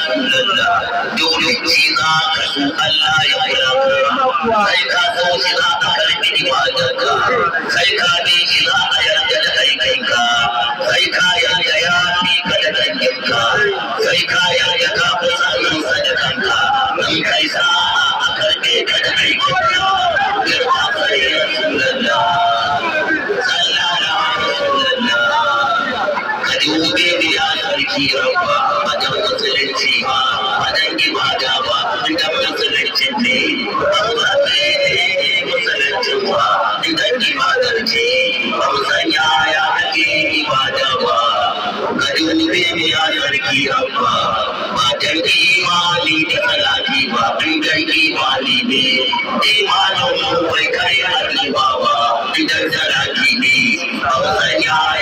Rasulallah. Dole shi za ka so Allah ya kula ka, sai ka so shi za a karbi ibadarka, sai ka bi shi za a yarda da aikinka, sai ka yarda ya fi ka da danginka, sai ka yarda ka fi saninsa da kanka, in kai sa'a a karbe ka da aikinka. Girma sai Rasulallah, sallallahu Rasulallah. Ka dube ni ya sarki Rabba, ba dan musulunci ba, ba dan ibada ba, idan musulunci ne ba mu san musuluncin ba, idan ibadar ce ba mu san yaya ake ibada ba. Ka dube ni ya sarki Rabba, ba dan imani da salati ba, idan imani ne, imanin mu bai kai ba ba, idan salati ne ba mu san yaya